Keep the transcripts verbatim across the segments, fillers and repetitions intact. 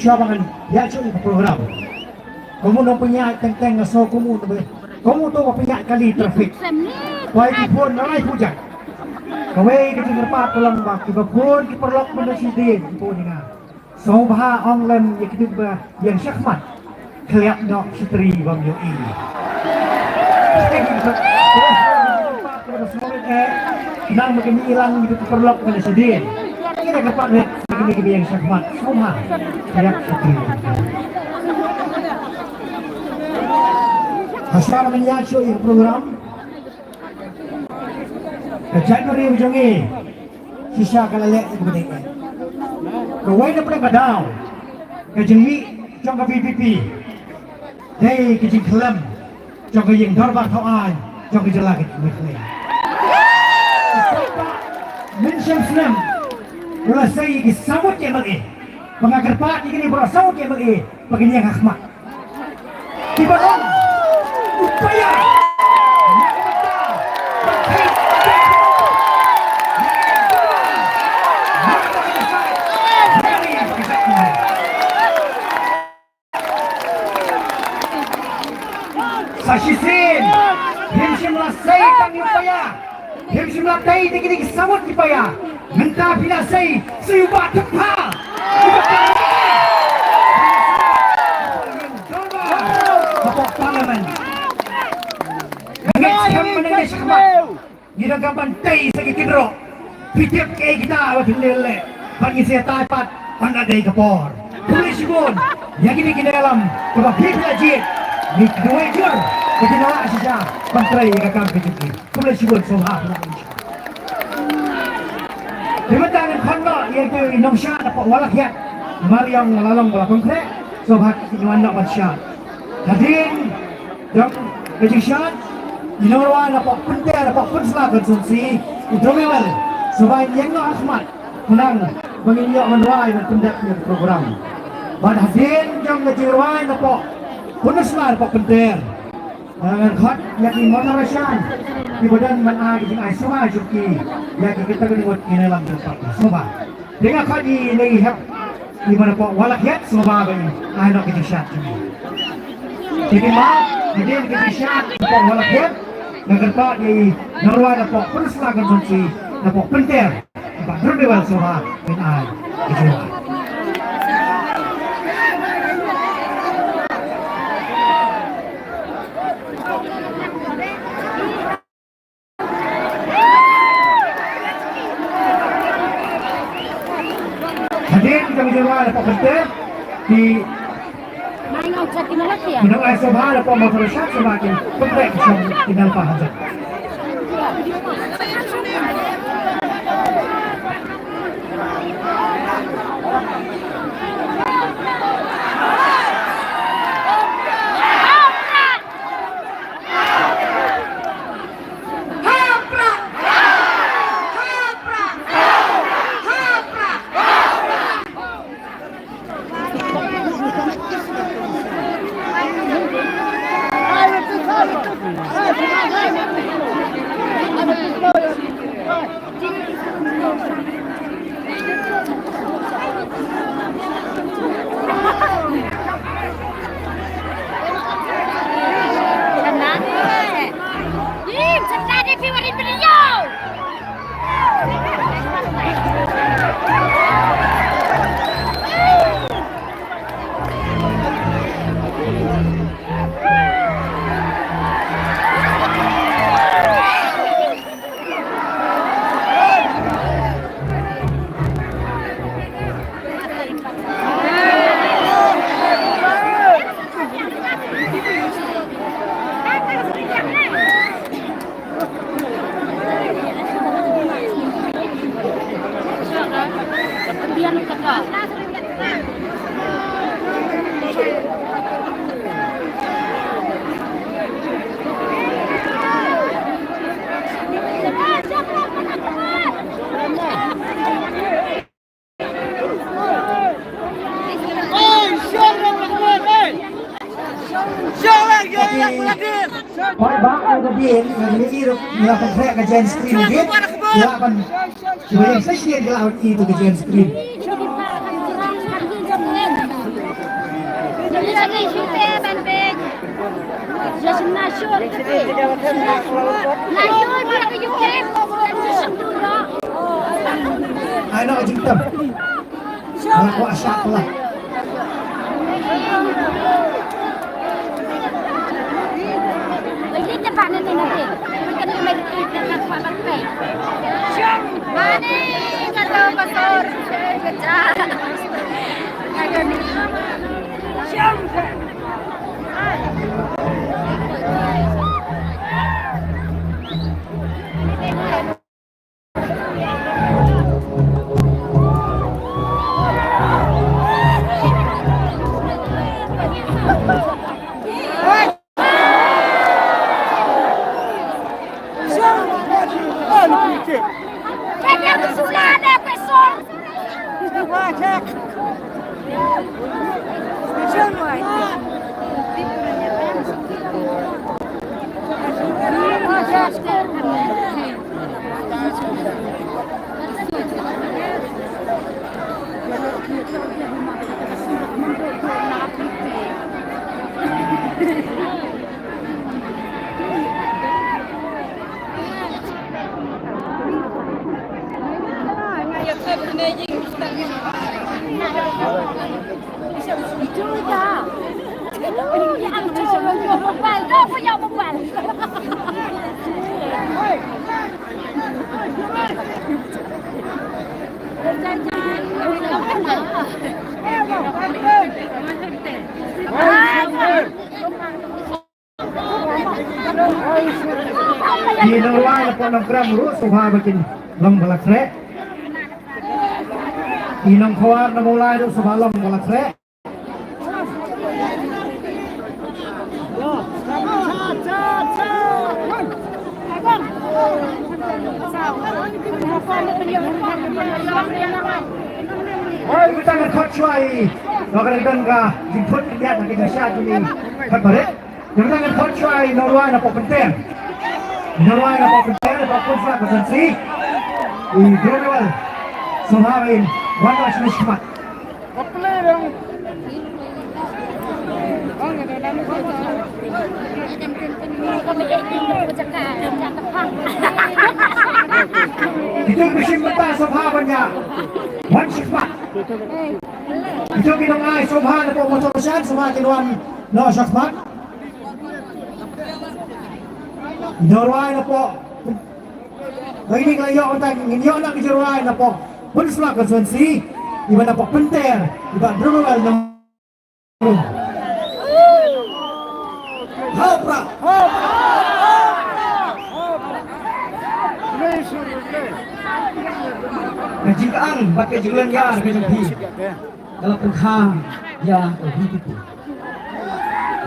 Shuwa ba ngan ïa shuh ïa ka program. Kumno pynïaid teng teng nga sngew kumno ba kumno to ba pynïaid kali traffic. Wei ki phone na lai pujat. Kawei ka jingkyrpad ka long ba kiba phone ki paralok mynta shadien ki phone ïa nga. Sngewbha ong lem ïa kito ba ïeng shakhmat. Khlieh noh shatri bym ïohi. Nang ba kine i lang ïa ki paralok mynta shadien. Kine ki paralok mynta kine ki ïeng shakhmat. Sngewbha khlieh shatri. Hashwa ban ïa shuh ïa ka program. Ka jaitbynriew jong ngi shisha ka la leh ïa kaba dei. Kawei na pdeng ka daw ka jingmih jong ka V P P dei ka jingkhlem jong ka ïing dorbar thaw aiñ jong ka jylla ka jingmih. Mynshwa snem u la sei ïa ki saw ngut ki M L A. Ba nga kyrpad ïa kine baroh saw ngut ki M L A ba kin ïeng ha khmat. Kiba long u paia. Sa shisien phim shym la sei tang ïa u paia. Phim shym la tei te kine ki saw ngut ki paia. Mynta phi la sei, sei u bah Thikphal. Hapoh Parliament. Ngi ngeit skhem mynne ngi shakmat. Ngi donkam ban tei sa ki kynroh. Phi tip kaei kita ba phin leh leh. Bad ngi sa ïatai pat ynda dei ka por. Khublei shibun ïa kine ki nongïalam kiba phi la jied. Ngi kynduwai jur ba kin wanrah shisha ban trei ïa ka kam ka jong ki. Khublei shibun sngewbha. Te mynta ngan khot noh ïa ki nongshad hapoh Wallakhiat. Mariang la long ba la pynkhreh. Sngewbha ki wan noh ban shad. Hadien jong ka jingshad, i nongrwai na pok Pynter, na pok Pynsla Constituency, i Dromewel, sngewbha ïeng noh ha khmat, khnang ba ngin ïoh ban rwai ban pyndep ïa ka program. Bad hadien jong ka jingrwai na pok Pynsla, na pok Pynter, ngan khot ïa ki Mawthadraishan kiba don ban ai ka jingai sngewbha jong ki ïa ki kynta ka dingwat ki nongïalam jong ka party. Sngewbha. Te nga khot ïa i Nongïalam i ba na pok Wallakhiat sngewbha ba i ai noh ka jingshad jong i. Te ki ma, hadien ka jingshad na pok Wallakhiat, nga kyrpad ïa i nongrwai na pok Pynsla Constituency, na pok Pynter, i bah Dromewel sngewbha ban ai ka jingshad. Hadien ka jingïaroh na pok Pynter, ki, ki nongïalam sngewbha na pok Mawthadraishan sngewbha kin pyntrei ki shong ki nalpa hanjat. Ba ka dien, ngi ruh ngi la pyntrei ka giant screen dien. Ngi la pyn, ngi la pyntrei ka giant screen. Ai no jingtem. Ala kwah shah lah. Ki nongrwai na pdeng Nongkrem ruh sngewbha ba kin long ba la khreh. Ki nongkhawar na Mawlai ruh sngewbha long ba la khreh. Hooid, mynta ngan khot shuwa ïa ka, ka jingkhot khyndiat ha ka jingshisha jong ngi. Khot barit. Ïa mynta ngan khot shuwa ïa i nongrwai na pdeng Pynter. Nongrwai na pdeng Pynter, na pdeng Pynter, pdeng Pynter. I Dronewell. Sngewbha ïa i wan noh sha khmat. Kito ki shim bynta sngewbha ban ïa wan sha khmat. Kito ki nongai sngewbha na pdeng motor shan sngewbha kin wan noh sha khmat. Nongrwai na pdeng Pynter. Ngi la ïoh uta, ngin ïoh na ki jingrwai na pdeng Pynslak constituency, i ba na pdeng Pynter, i Bah Dronewell Nongrum. Hapra. Ka jingkyrshan bad ka jinglong ïar ka jong phi ka la pynkha ïa ka V P P.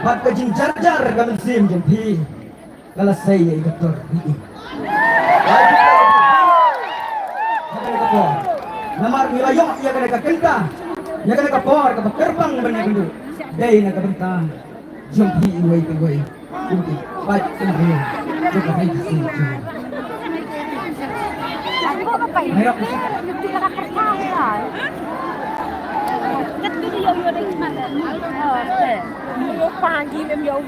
Bad ka jingjar jar ka mynsiem jong phi ka la sei ïa i doktor V E. Ha kane ka por, namar ngi la ïoh ïa kane ka kynta, ïa kane ka por kaba kyrpang ban ïakynduh, dei na ka bynta jong phi iwei pa iwei. Phi pait kynriah jong ka ri ka seng jong ngi. Ngi ïoh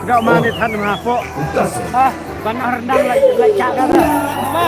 Dok mane than ma po. Ha, ban rendang lai lai chak dara. Ma.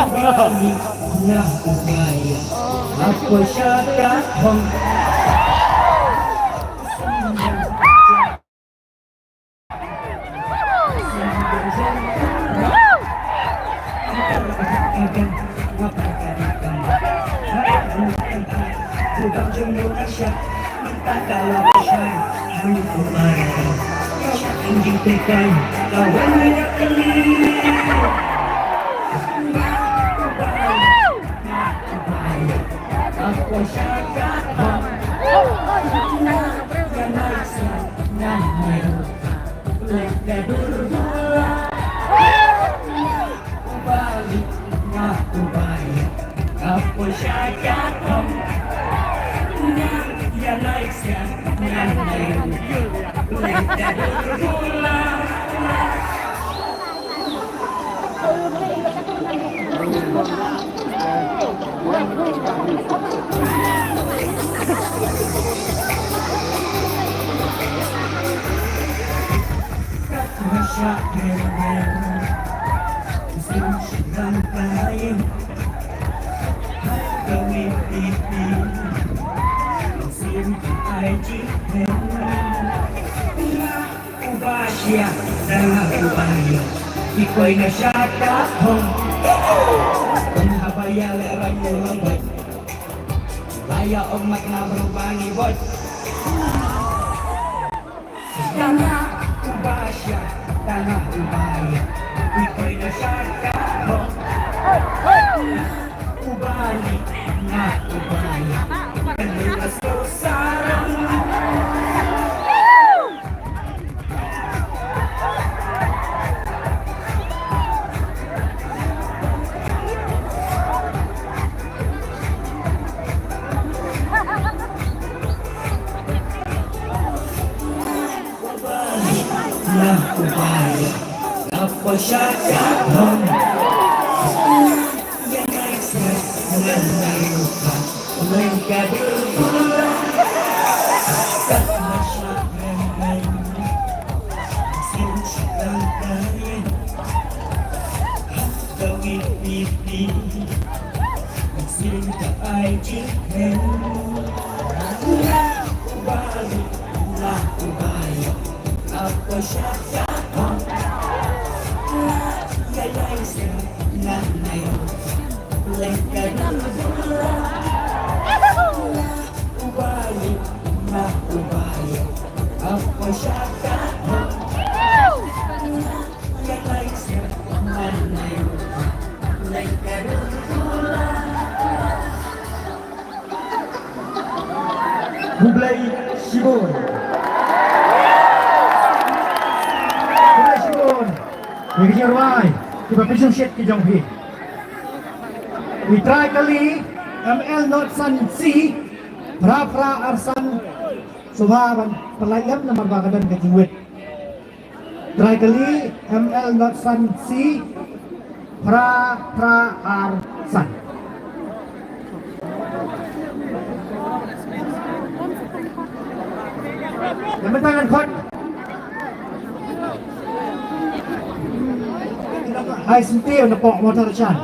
Uba sia, dang uba ïa. Ki koi na shata hong. Haba ïa le rang long bai. Ba ïa ong mat na bro ba ngi bot. Dang uba sia, dang uba ïa. Ki koi na shata hong. Uba ni na uba ïa. Kan ni la so sarang. Khublei shibun. Khublei shibun. Ïa ki jingrwai kiba phi shongshit ki jong phi. I trai kali M L not san C, phra phra ar san, sngewbha ban pynlait lem namar ba ka don ka jingwit. Trai kali M L not san C, phra phra ar san. Ïa mynta ngan khot. Hai senti na pok motor chan.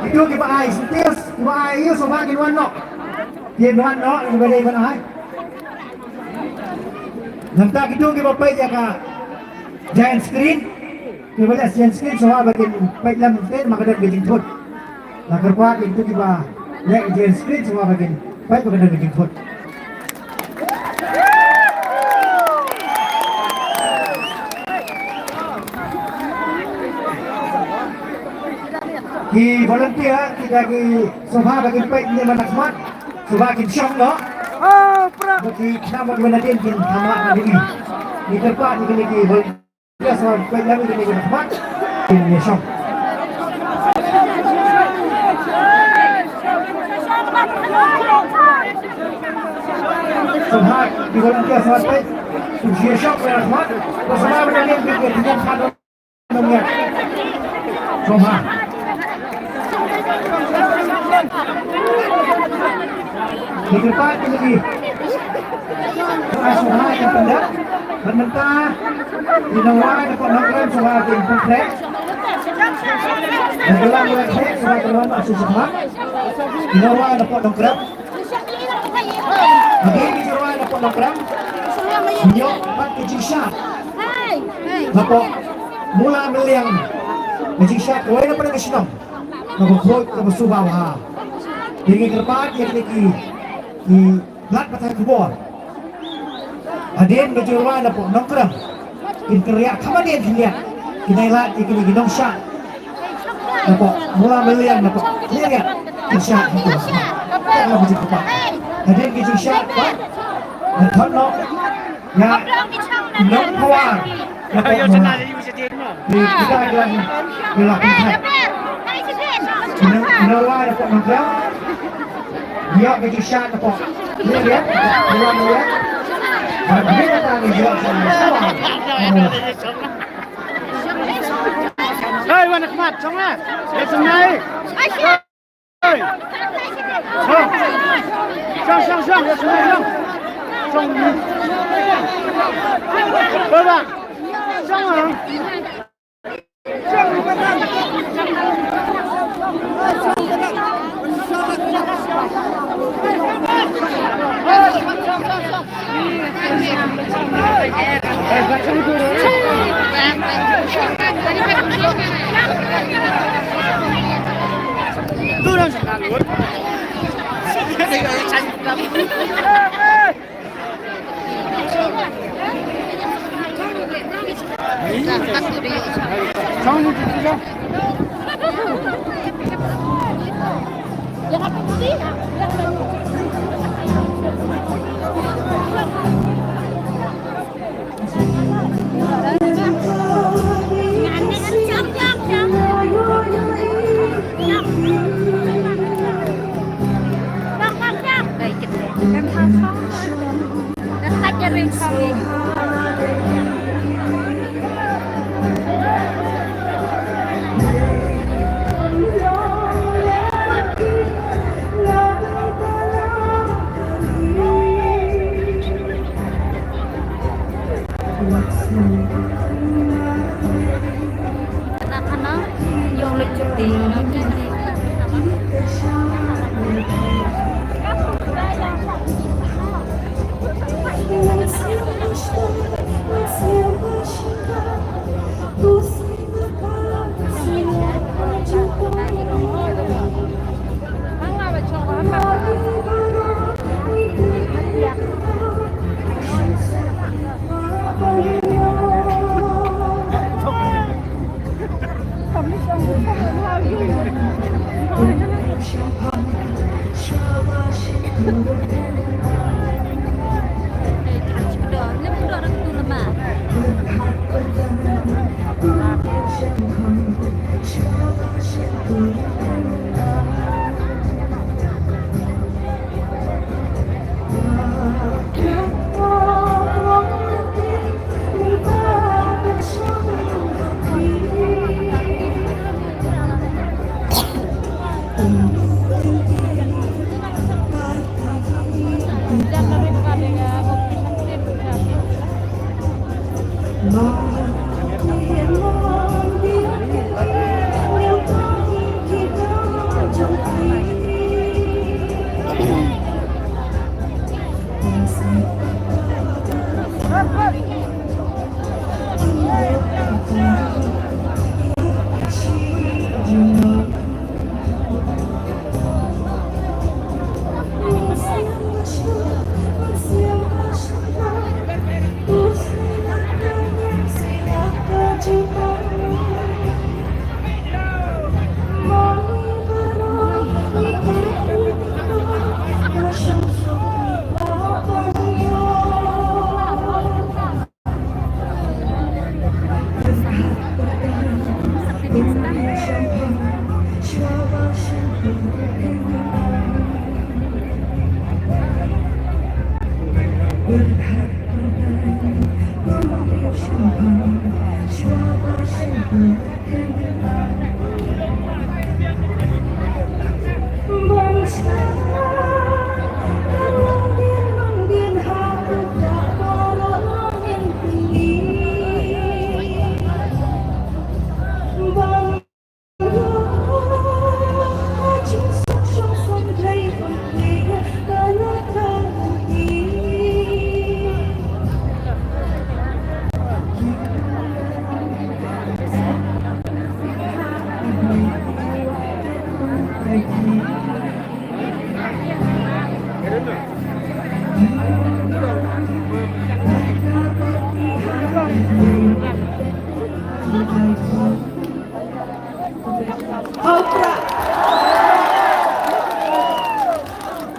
Itu kiba ai, senti kiba ai, ïa sngewbha kin wan noh. Kin wan noh, kiba dei ban ai. Nangta kitu kiba peit ïa ka giant screen. Kiba leh giant screen sngewbha ba kin peit lem te ma ka don ka jingthut. La kyrpad ïa kitu kiba leh giant screen sngewbha ba kin peit ba ka don ka jingthut. Ki volunteer kita ki sngewbha ba kin peit ïa man khmat. Sngewbha kin shong noh. Oh, pra. Ba ki khnang ba ki ban nadien kin kham lah nadien. Ngi kyrpad ïa kine ki volunteer sngewbha peit lem ïa kine ki khmat. Kin ïa shong. Sngewbha ki volunteer sngewbha peit. Kin ïa shong ïa khmat. Ba sngewbha ba nadien kin ïa khmat. Sngewbha. Ngi kyrpad ïa ki. Sngewbha ïa ki pyndep. Bad mynta i nongrwai na pdeng Nongkrem sngewbha ïa ki pyntrei. Nongkylla nongtrei sngewbha ïa ki pyntrei. I nongrwai na pdeng Nongkrem. Hadien ki jingrwai na pdeng Nongkrem, ïoh pat ki jingshad na pdeng Mula Mylliem. Ki jingshad kawei na pdeng ka shnong, kaba khuid kaba suba bha. Te ngi kyrpad ïa kine ki, ki lad pathai khubor. Hadien ba jingrwai na pdeng Nongkrem kin kynriah kham hadien khyndiat, kin ai lad ïa kine ki nongshad na pdeng Mula Mylliem na pdeng Khliehriat kin shad ha pdeng. Ka long ka jingkyrpad. Hadien ki jingshad pat, ngan khot noh ïa i nongpynïaid na pdeng Mula. Kita kita kita kita. Nor wa da pok nor. Dia ke kisah da pok. Ni dia. Dia dia. Dia kata ni dia sama. Hei, wan khmat, song lah. Ya, song lah. Hei. Song. Song, song, song, ya, song, song. Song. Baba. Song, ah.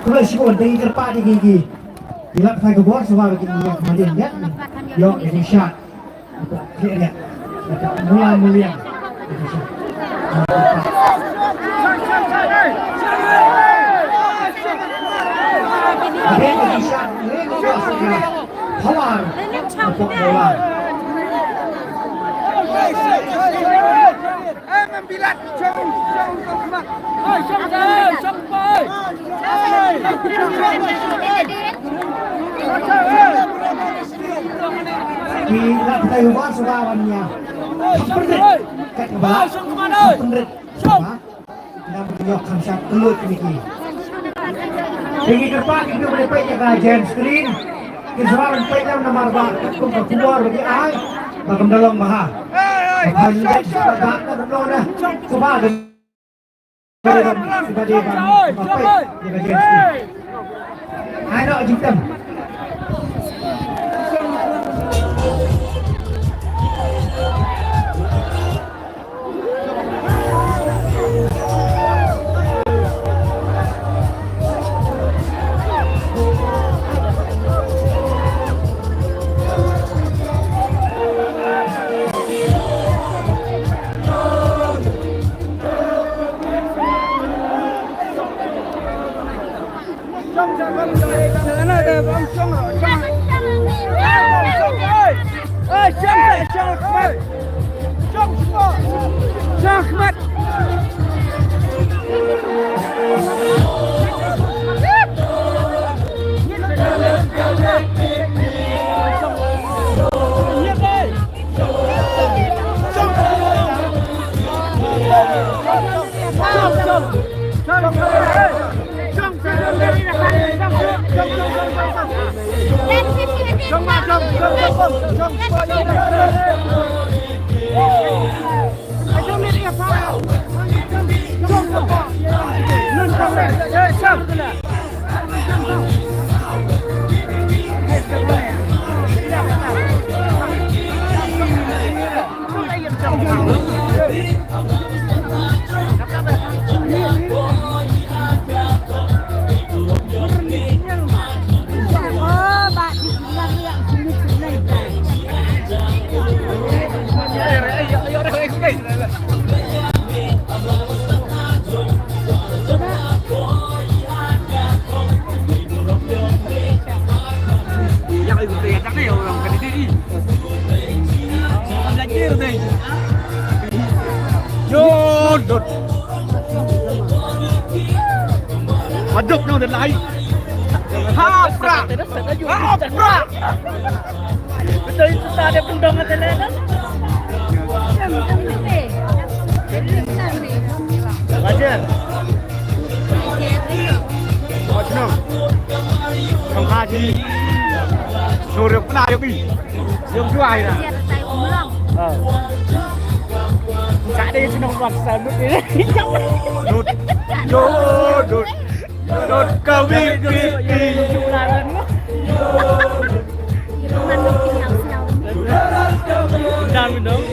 Khublei shibun, tang ngi kyrpad ïa ki, ki lap tang ka bor shuwa ba kin ïa ka madien ïa. Ïoh ïa ki shad. Klik ïa. Mula mulia. Hawar. Tepuk bola. Ki la pynlait uba suba ban ïa. Pynrit. Kat ba. Pynrit. Ba. Ki la pynïoh kham sharp kylluid kine ki. Ki kyrpad ki peit ïa ka giant screen. Ki sngewbha ban peit namar ba kum ka khubor ba ki ai ba kam da long bha. Ba pynrit ba ka long na. Suba. Yo, dot. Madok no, dot lai. Ha, pra. Ha, pra. Betul itu tak ada pendong kata lain. Raja. Kau senang. Kau kaji. Suruh pernah ya, Bi. Yung dua akhirnya. Sa dei shnong wan sa lut ni. Lut. Yo, lut. Lut kami pipi. Dang dong.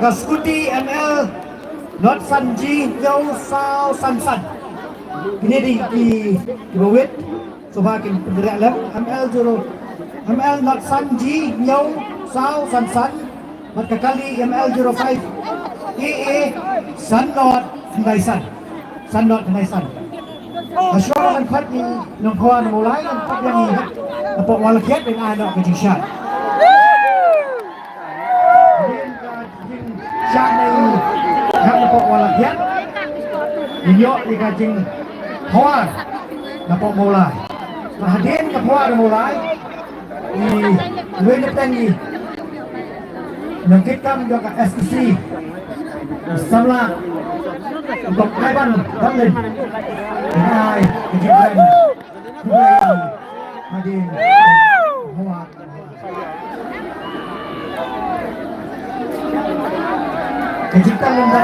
Skuti M L not san G hynñiew saw san san. Kine dei ki, ki ba wit. Sngewbha kin pynriah lem. M L zero, M L not san G hynñiew saw san san. Bad ka kali M L zero five A A san not khyndai san. San not khyndai san. Ka shuwa ban khot ïa i nongkhawa na Mawlai, ngan khot ïa i hapoh wah la kiat, ban ai noh ka jingshad. Hadien ka jingshad na i hapoh wah la kiat, ngi ïoh ïa ka jingphuh na pdeng Mawlai. Bad hadien ka phuh na Mawlai, i, iwei na pdeng i nongkitkam jong ka S T C, samla u Kong Ivan Donglen, u ai ka jingkren khublei hadien ka phuh. Ka jingkren lem da,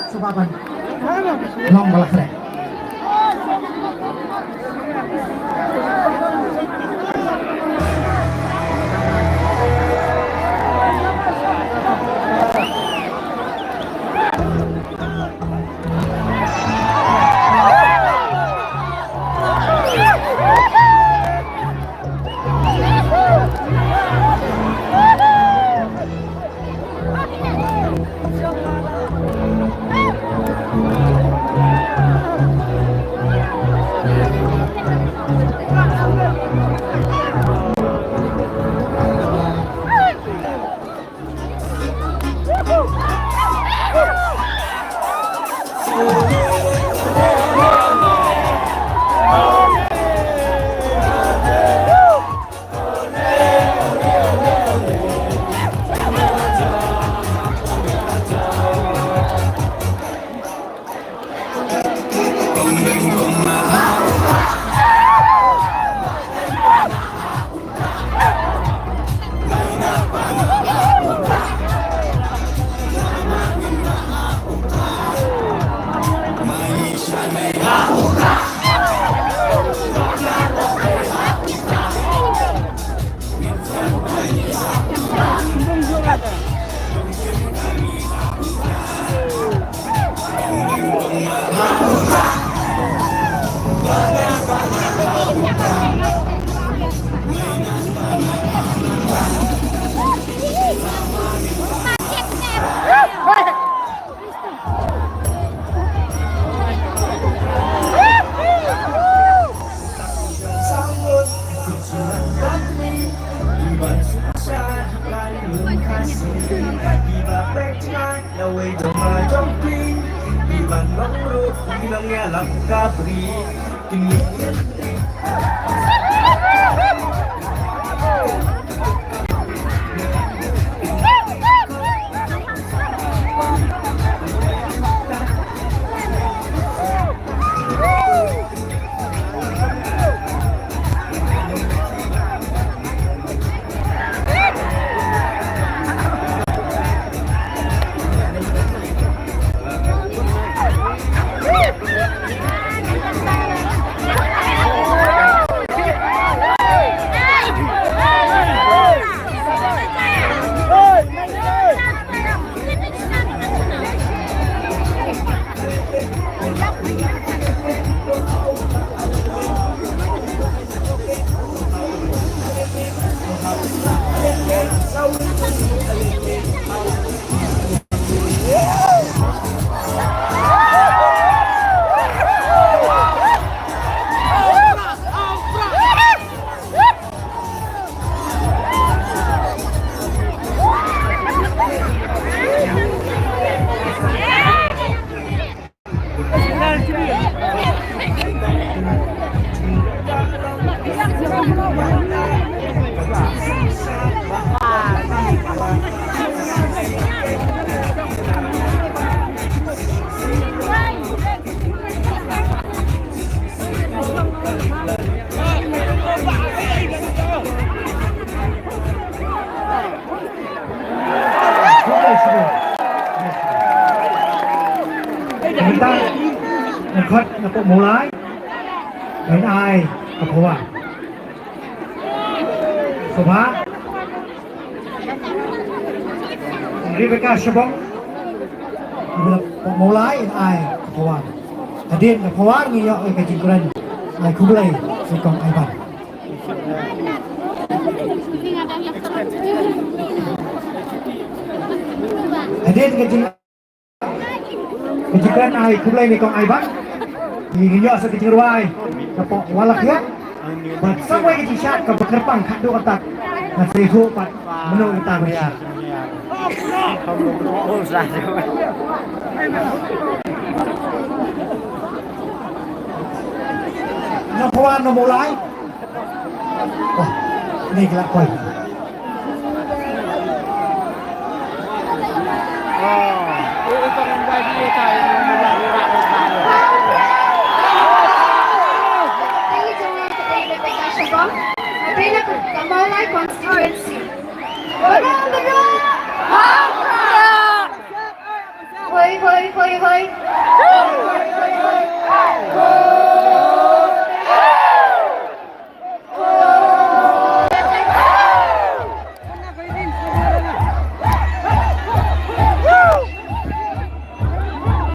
sngewbha ban long ba la khreh. Mynta nga khot na pdeng Mawlai ban ai ka phuh. Sngewbha. Rebecca Shabong. Rebecca Mawlai in ai ka pawar. Hadien ka pawar ngi ïoh ka jingkren ai khublei ïa i Kong Aiban. Hadien ka jing Ka jingkren ai khublei ïa i Kong Aiban. Ngi ïoh sa ka jingrwai ka pok Wala Khiah. Bad sa kawei ka jingshad kaba kyrpang khatduh katta. Nga sa ïathuh pat mano kata ba shad. Nongpawar Nongmawlai. Oh, ini gelak koi. Constituency.